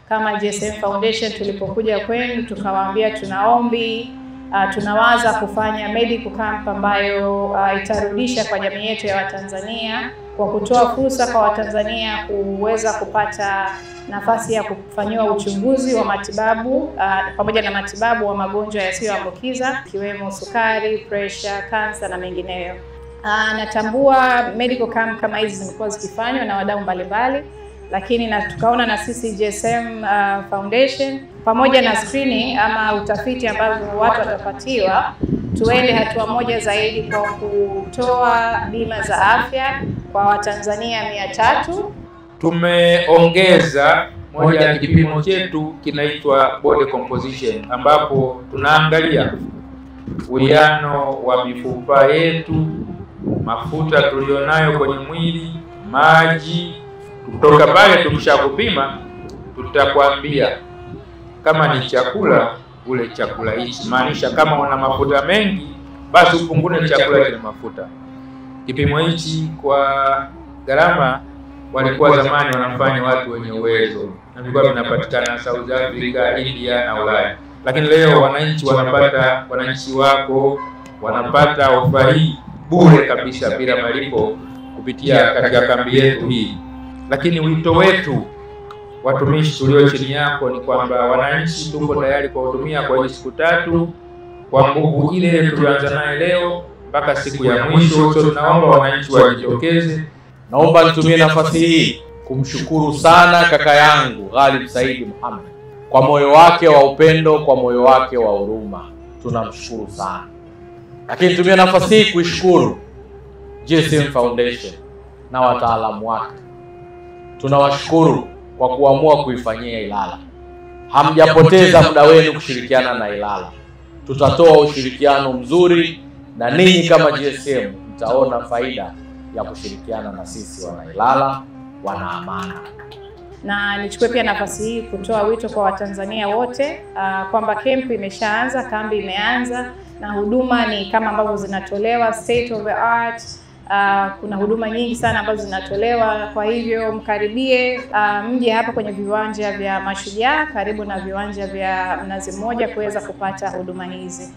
Kama GSM Foundation tulipokuja kwenu tukawaambia tunaombi, tunawaza kufanya medical camp ambayo itarudisha kwa jamii yetu ya Watanzania kwa kutoa fursa kwa Watanzania kuweza kupata nafasi ya kufanyiwa uchunguzi wa matibabu pamoja na matibabu wa magonjwa yasiyoambukiza ikiwemo sukari, pressure, kansa na mengineyo. Natambua medical camp kama hizi zimekuwa zikifanywa na wadau mbalimbali, lakini na tukaona na sisi GSM Foundation pamoja na screening ama utafiti ambazo watu watapatiwa, tuende hatua moja zaidi kwa kutoa bima za afya kwa Watanzania 300. Tumeongeza moja ya kipimo chetu kinaitwa body composition, ambapo tunaangalia uwiano wa mifupa yetu, mafuta tulionayo kwenye mwili, maji. Kutoka pale tukishakupima tutakwambia kama ni chakula ule chakula hichi, maanisha kama una mafuta mengi basi upunguze chakula chenye mafuta. Kipimo hichi kwa gharama walikuwa zamani wanafanya watu wenye uwezo na vilikuwa vinapatikana South Africa, India na Ulaya, lakini leo wananchi wanapata, wananchi wako wanapata ofa hii bure kabisa bila malipo kupitia katika kambi yetu hii. Lakini wito wetu watumishi tulio chini yako ni kwamba wananchi tuko tayari kuwahudumia kwa hizi siku 3 kwa nguvu ile tulianza nayo leo mpaka siku ya mwisho. So tunaomba wananchi wajitokeze. Naomba nitumie nafasi hii kumshukuru sana kaka yangu Ghalib Saidi Muhammad kwa moyo wake wa upendo, kwa moyo wake wa huruma. Tunamshukuru sana. Lakini nitumie nafasi hii kuishukuru GSM Foundation na wataalamu wake. Tunawashukuru kwa kuamua kuifanyia Ilala. Hamjapoteza muda wenu kushirikiana na Ilala. Tutatoa ushirikiano mzuri na ninyi kama GSM mtaona faida ya kushirikiana na sisi wana Ilala, wana Amana. Na nichukue pia nafasi hii kutoa wito kwa Watanzania wote kwamba camp imeshaanza, kambi imeanza na huduma ni kama ambavyo zinatolewa state of the art. Kuna huduma nyingi sana ambazo zinatolewa, kwa hivyo mkaribie, mje hapa kwenye viwanja vya Mashujaa karibu na viwanja vya Mnazi Mmoja kuweza kupata huduma hizi.